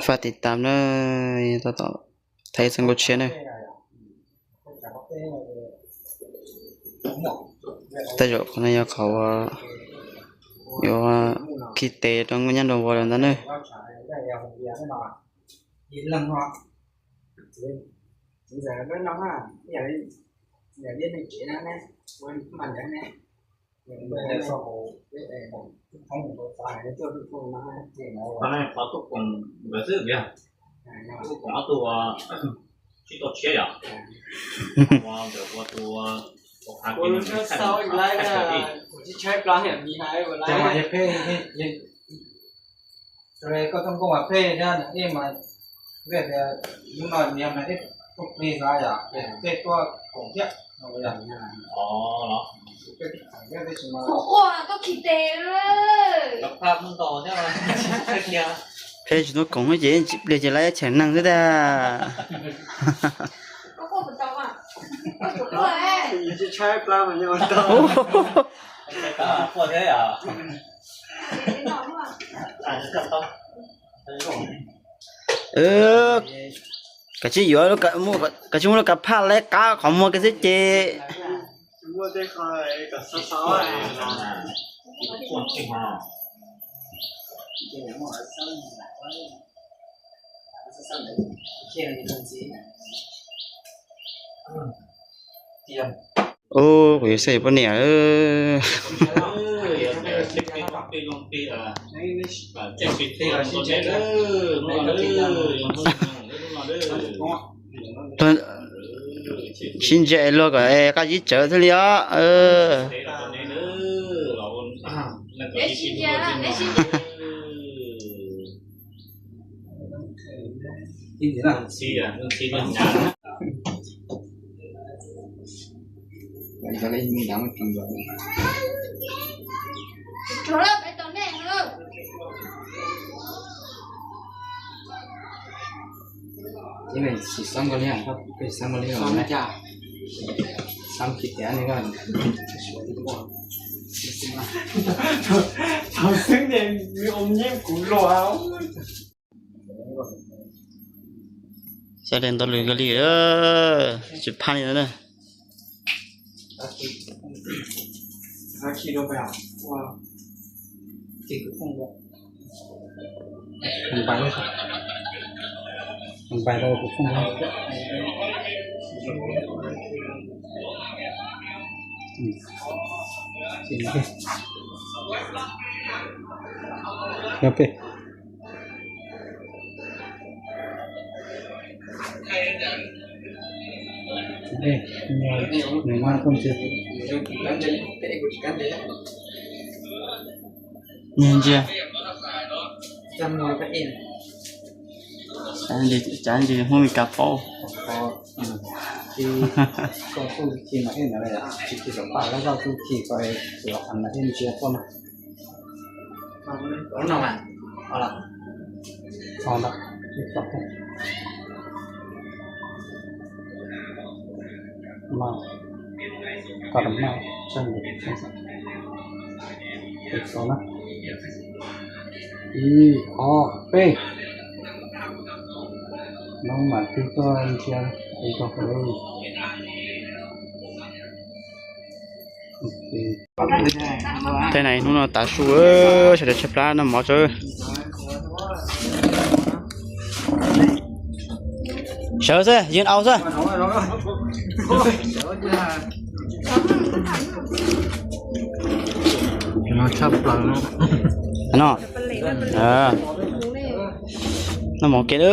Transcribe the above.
Faj tiv tam na, tab tom thaij txoj nkauj tshiab na. Tej zaum qhov no yog qhov yuav khi tes rau nkauj nyab nraug vauv lawm ntag na. Qhov no qhov tuaj koom nkawd xwb tiag, tuaj koom ob tug tsis tau tshiab yom. Ua ntawm ua tus Koj txoj nkauj mas phem thiab, ib mas ib tug plig xwb yom, peb tuaj koom thiab. Peb tsis tuaj koom ces tsis plig ces lawv cheem neeg xwb tiag. Kav tsij yuav, kav tsij muab lub kav phaj laib qab qhov muag kiag xwb ces. Ub, kuv yuav xav yuav poj niam. Sib ntsia luag kom qab zib tsawv thiaj li os. Tsis xav nkaus li, peb xav nkaus li os. Xav kiag tias li ko. Thaum xwb ne, nws ua nyiab kuv luag. Xav li ntau lwm nkaus li, tsis phaj li na. Ntsia, cav ntsis Hmoob Mes Kas paub. Ib, ob, peb. Noob mam twb tuaj ntsia tus tau hauv. Tej no hnub no tav su, sawv daws tshaib plab noj mov tso. Sawv xwb, yeej au xwb. No, noj mov ke lawm.